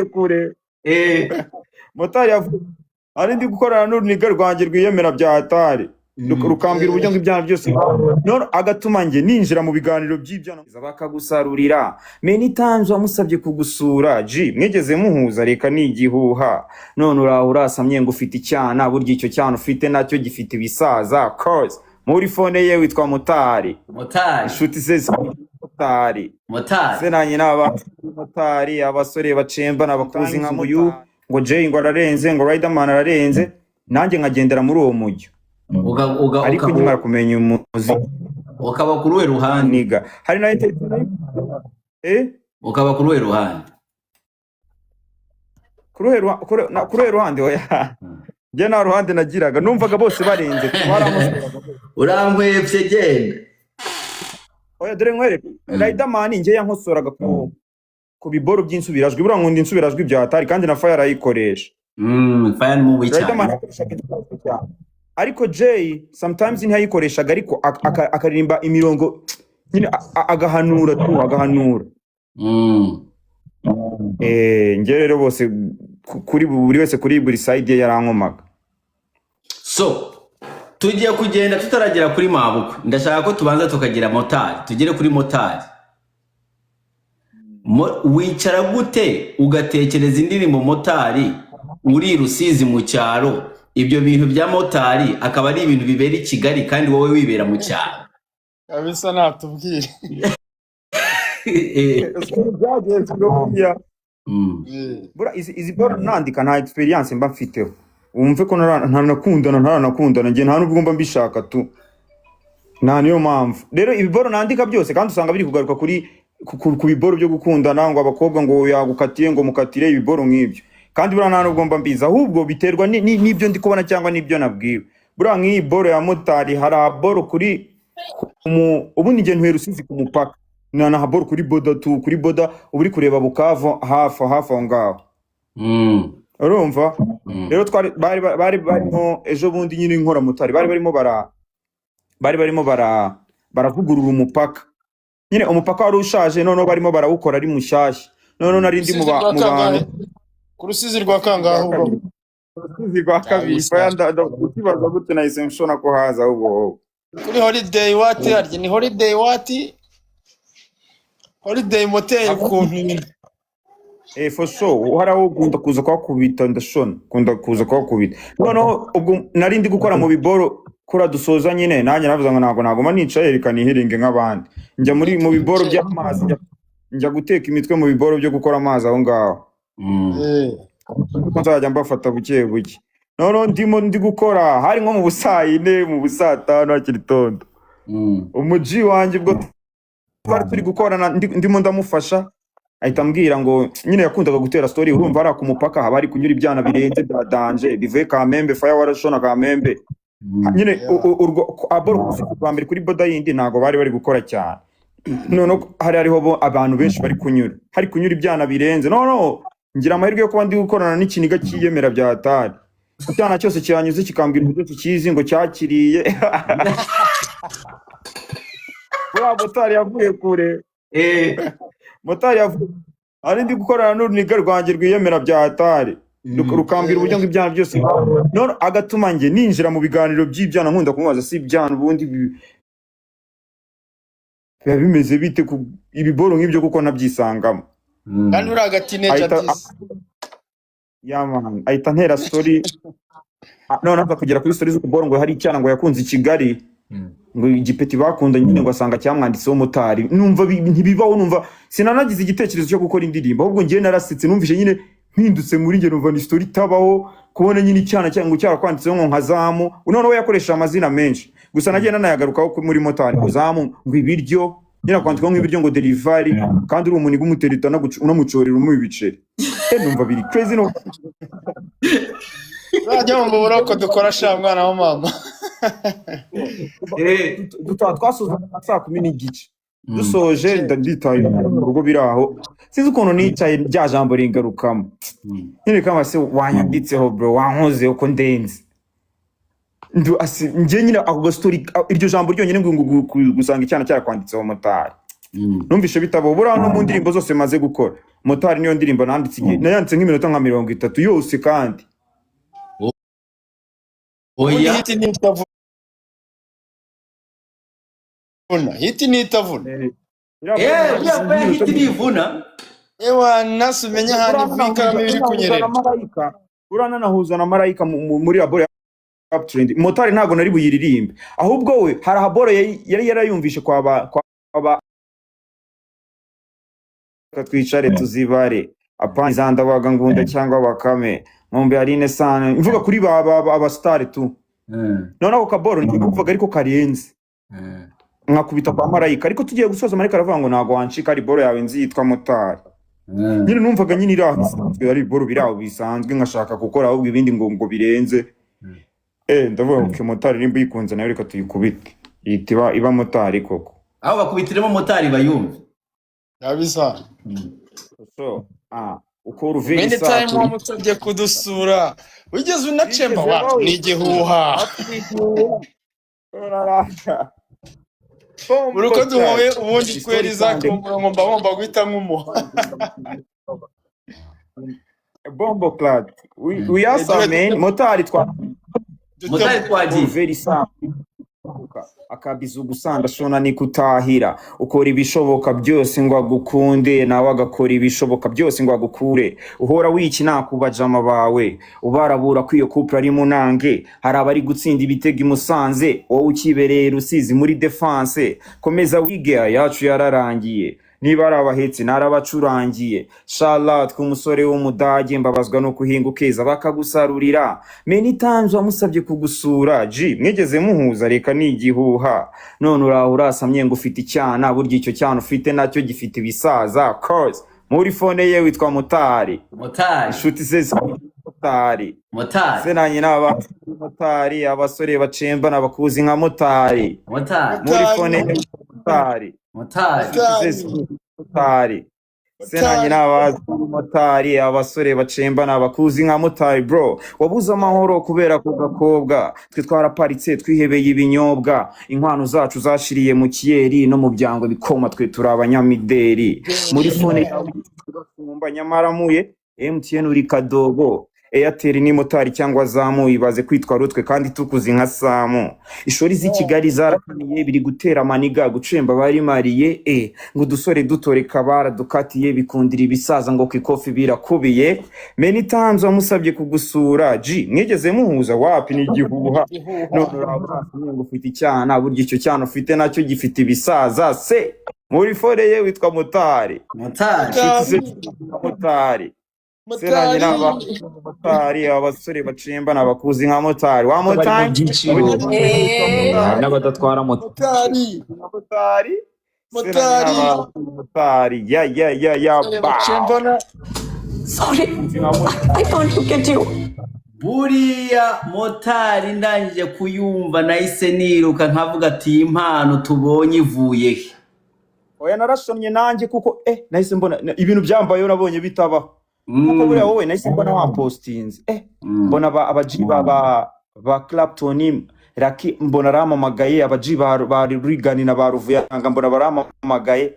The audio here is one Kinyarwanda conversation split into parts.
kure. Motari yavuye ari ndi gukorana n'uruniga rwanjye rwiyemera bya hatari, rukambwira uburyo ngo ibyaha byose, none agatuma njye ninjira mu biganiro by'ibyana bakagusarurira. Many times wamusabye kugusura, G, mwigeze muhuza? Reka, ni igihuha. None uraho urasamye ngo ufite icyana, burya icyo cyana ufite nacyo gifite ibisaza, cause muri phone ye witwa Motari. Motari. Inshuti ze zitwa Motari. Motari. Se nanjye n'abamotari, abasore bacemba n'abakuzi nka muyu, ngo Jay ngo ararenze, ngo Riderman ararenze, nanjye nkagendera muri uwo mujyo. Ariko nkimara kumenya umuziki, Ukaba ku ruhe ruhande? Niga hari na Ukaba ku ruhe ruhande? Ku ruhe ruhande? Oya, njye nta ruhande nagiraga, numvaga bose barenze, twaramusoraga bose. Urankwepye, genda. Oya, dore nkwereke. Riderman njye yankosoraga ku biboro by'insubirajwi. Buriya nkunda insubirajwi bya hatari, kandi na Fire arayikoresha. Fire ni mubi Riderman cyane. yakoreshaga insubirajwi cyane, ariko Jay sometimes ntiyayikoreshaga, ariko akaririmba imirongo nyine agahanura tu, agahanura. Njye rero bose kuri buri wese, kuri buri side ye yarankomaga. So tugiye kugenda tutaragera kuri mabukwe, ndashaka ko tubanza tukagira motari, tugere kuri motari. Wicara gute ugatekereza indirimbo motari uri i Rusizi mu cyaro? Ibyo bintu bya motari akaba ari ibintu bibera i Kigali kandi wowe wibera mu cyaro. Kabisa, natubwire. Byagenze buriya. Buriya izi boro nandika nta experience mba mfiteho, wumve ko ntaranakundana, ntaranakundana njye, nta nubwo mba mbishaka tu, nta niyo mpamvu rero ibiboro nandika byose kandi usanga biri kugaruka kuri ku biboro byo gukundana, ngo abakobwa ngo yagukatiye, ngo mukatire, ibiboro nk'ibyo. Kandi buriya nta nubwo mba mbizi, ahubwo biterwa n'ibyo ndi kubona cyangwa n'ibyo nabwiwe. Buriya nk'iyi boro ya motari, hari aboro kuri ubundi njye ntuye Rusizi ku mupaka, ni na haboro kuri border tu, kuri border uba uri kureba Bukavu hafi hafi aho ngaho. Urumva? Mm. Rero twari bari barimo ejo bundi nyine nkora motari, bari barimo baravugurura umupaka nyine. Umupaka wari ushaje, noneho barimo barawukora ari mushyashya. Noneho nari ndi mu Rusizi rwa mu bantu kangahe? Ku Rusizi rwa kangahe ubwo? Rusizi rwa kabiri. Kabisa. Faya, ukibaza gute nahise nshona ko haza ahubwo wowe. Kuri Holiday what? Harya ni Holiday what? Holiday Motel ukuntu nyine. For sure, hari aho ukunda kuza kuhakubita, ndashona kunda kuza kuhakubita. Noneho ubwo nari ndi gukora mu biboro kura dusoza nyine, nanjye navuze ngo ntabwo naguma nicaye, reka nihiringe nk'abandi, njya muri mu biboro by'amazi, njya guteka imitwe mu biboro byo gukora amazi aho ngaho, kuko nzajya mbafata buke buke. Noneho ndimo ndi gukora, hari nko mu busayine, mu busatanu hakiri tondo. Umuji wanjye ubwo twari turi gukorana, ndimo ndamufasha, ahita ambwira ngo nyine yakundaga gutera story. Urumva hariya ku mupaka haba hari kunyura ibyana birenze bya danger bivuye Kamembe. Fire, warashona Kamembe nyine. Urwo aboro rwa mbere kuri border yindi ntabwo bari bari gukora cyane. Noneho hari hariho bo abantu benshi bari kunyura, hari kunyura ibyana birenze. Noneho ngira amahirwe yo kuba ndi gukorana n'ikiniga cyiyemera bya hatari. Icyana cyose kiranyuze kikambwira uburyo kikizi, ngo cyakiriye. Buriya motari yavuye kure. Motari yavuye ari ndi gukorana n'uruniga rwanjye rwiyemera bya hatari, rukambwira uburyo ngo ibyana byose, none agatuma njye ninjira mu biganiro by'ibyana. Nkunda kumubaza si ibyana ubundi biba bimeze bite ku ibiboro nk'ibyo, kuko nabyisangamo. Kandi uri agateenager. Ahita Disi. Yeah man, ahita antera story. Ah, noneho aza kugera kuri story z'ukuboro, ngo hari icyana ngo yakunze i Kigali, ngo igipeti bakundanye nyine, ngo asanga cyamwanditseho motari. Numva ntibibaho, numva sinanagize igitekerezo cyo gukora indirimbo, ahubwo njyewe narasetse. Numvise nyine mpindutse muri njye, numva ni story itabaho kubona nyine icyana cyangwa cyarakwanditseho ngo nka Zamu. Noneho yakoresha amazina menshi gusa, nagiye nanayagarukaho muri motari, ngo Zamu, ngo ibiryo nyine akwandikaho nk'ibiryo, ngo delivery, kandi uri umuniga umutereta unamucorera umuha ibiceri. Numva biri crazy no Uzajya mu buroko dukora sha mwana wa mama. Twasoza nka saa 10:30. Dusoje nditaye mu rugo, biri aho, sinzi ukuntu nicaye rya jambo ringarukamo nyine kama se wanyanditseho bro, wankoze uko ndenze. Njye nyine ako gastori, iryo jambo ryonyine ngo gusanga icyana cyarakwanditseho motari. Numvishe bitabaho. Buriya no mu ndirimbo zose maze gukora, Motari niyo ndirimbo nanditse igihe nayanditse nk'iminota nka 30 yose kandi. Ubundi Oya. Hit ntitavuna, hit ntitavuna. Iriya Eh, boro buriya nayanditse kuba nk'iminota hit nivuna. Ewa, nasi umenye ahandi Buriya ivu y'ikaramu iri nanahuza kunyerera. na Marayika, buriya nanahuza na Marayika muri laboro ya Uptrend. Motari ntabwo nari buyiririmbe, ahubwo we hari ahaboro yari yarayumvishe kwa ba twicare tuzibare apana izandabaga ngunda cyangwa bakame nkombe harine sana mvuga kuri ba abasitari tu. Noneho ako kaboro numvaga ariko karenze, nkakubita kwa Marayika. Ariko tugiye gusoza, Marayika aravuga ngo ntabwo wancika, ari boro yawe nzi yitwa Motari. Nyine numvaga nyine iri aho isanzwe, ari boro biri aho bisanzwe, nkashaka gukora ahubwo ibindi ngo birenze. Ndavuga ngo motari nimba uyikunze nayo reka tuyikubite, ihita iba motari koko. Aho bakubitiremo motari bayumve. Kabisa. So ukora uvira Many time isatura. Wamusabye kudusura, wigeze unacemba? Wigeze Wa wowe ni igihuha. Uraraka. Buri uko duhuye ubundi Story kweri kandi. zakumbura ngo mba ngomba guhita nkumuha. Bombo clad, we are some men motari twa Motari twagiye. Uvera isatura akabiza ugusanda shona ni kutahira. Ukora ibishoboka byose ngo agukunde, nawe agakora ibishoboka byose ngo agukure. Uhora wikina ku bajama bawe, ubarabura ko iyo couple ari munange. Hari abari gutsinda ibitego i Musanze, wowe ukibereye Rusizi muri defense. Komeza wige, yacu yararangiye. Niba ari abahetsi narabacurangiye. Charlotte ku musore w'Umudage, mbabazwa no kuhinga ukeza bakagusarurira. Many times wamusabye kugusura, G mwigeze muhuza? Reka ni igihuha. None uraho urasamye ngo ufite icyana, burya icyo cyana ufite nacyo gifite ibisaza, cause muri phone ye witwa Motari. Motari. Inshuti ze zitwa Motari. Motari. Se na nyina motari, abasore bacembana bakuzi nka motari. Motari. Muri phone ye witwa Motari. Motari. Inshuti ze zitwa Motari. Se na nyina bazi motari, abasore bacembana bakuzi nka motari. Bro, wabuze amahoro kubera ku gakobwa. Twe twaraparitse twihebeye ibinyobwa, inkwano zacu zashiriye mu kiyeri no mu byango bikoma. Twe turi abanyamideri. Muri phone yawe gasumba, nyamara muye MTN uri kadogo, Airtel ni motari cyangwa zamu. Ibaze kwitwa rutwe kandi tukuzi nka Samu. Ishuri z'i Kigali zarakaniye, biri gutera amaniga gucemba bari mariye ngo udusore dutoreka baradukatiye, bikundira ibisaza ngo ku ikofi birakubiye. Many times wamusabye kugusura, G mwigeze muhuza? Wapi, ni igihuha. None uraba urasamye ngo ufite icyana, burya icyo cyana ufite nacyo gifite ibisaza. Se muri phone ye witwa Motari. Motari. Inshuti ze zitwa Motari. Se na nyina motari, abasore bacembana bakuzi nka motari wa Bari mu motari. byiciro, hari n'abadatwara moto. Motari. Motari se na Motari. nyina motari ya ya ya ya ba. Bacembana. Sorry, Nka motari. I can't look at you. Buriya motari ndangije kuyumva nahise niruka nkavuga ati iyi impano tubonye ivuye he? Oya, narasomye nanjye kuko nahise mbona ibintu byambayeho, nabonye bitabaho kuko buriya wowe nahise mbona wapostinze mbona aba G ba Clapton Raki, mbona arampamagaye, aba G ba Rigani na ba Ruvuyanga, mbona barampamagaye.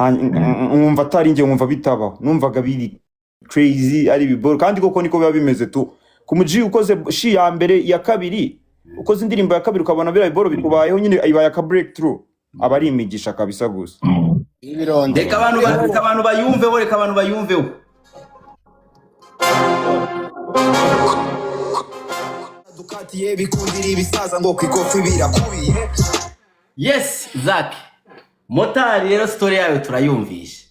Nkumva atari njye, nkumva bitabaho, numvaga biri crazy, ari ibiboro. Kandi koko niko biba bimeze tu. Ku muji ukoze shi ya mbere, ya kabiri, ukoze indirimbo ya kabiri, ukabona biriya biboro bikubayeho nyine, ibaye aka breakthrough, aba ari imigisha kabisa gusa. Ibirondo. Reka abantu bayumveho, reka abantu bayumveho. Dukatiye bikundira ibisaza ngo ku ikofi birakubiye. Yes, Zak, motari rero story yayo turayumvishe.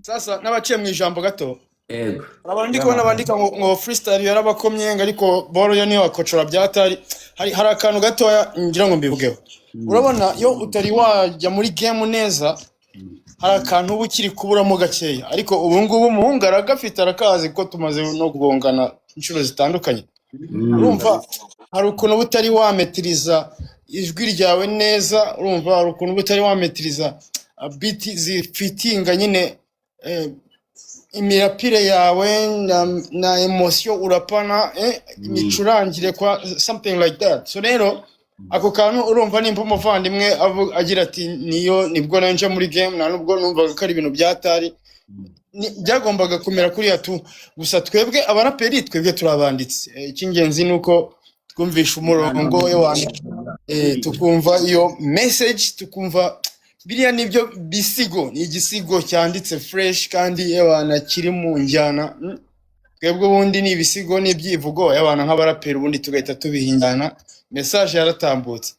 Sasa n'abaciye mu ijambo gato. Ego. Abantu ndi kubona bandika ngo freestyle yarabakomye, ngo ariko boro yo niyo wakocora byatari. Hari akantu gatoya ngira ngo mbivugeho. Urabona iyo utari wajya muri game neza, hari akantu uba ukiri kuburamo gakeya, ariko ubu ngubu umuhungu aragafite, arakazi ko tumaze no kugongana inshuro zitandukanye. Urumva hari ukuntu uba utari wametiriza ijwi ryawe neza, urumva hari ukuntu uba utari wametiriza beat zifitinga nyine imirapire yawe na emotion urapana, imicurangire kwa something like that. So rero Ako kantu urumva, nimba umuvandimwe agira ati niyo nibwo nanje muri game, nta nubwo numvaga ko ari ibintu byatari byagombaga kumera kuriya tu. Gusa twebwe abaraperi, twebwe turabanditse. Icy'ingenzi ni uko twumvisha umurongo we wanditse, tukumva iyo message, tukumva biriya nibyo bisigo, ni igisigo cyanditse fresh kandi ebana kiri mu njyana. Twebwe ubundi ni ibisigo n'ibyivugo ebana nk'abaraperi, ubundi tugahita tubiha injyana, message yaratambutse.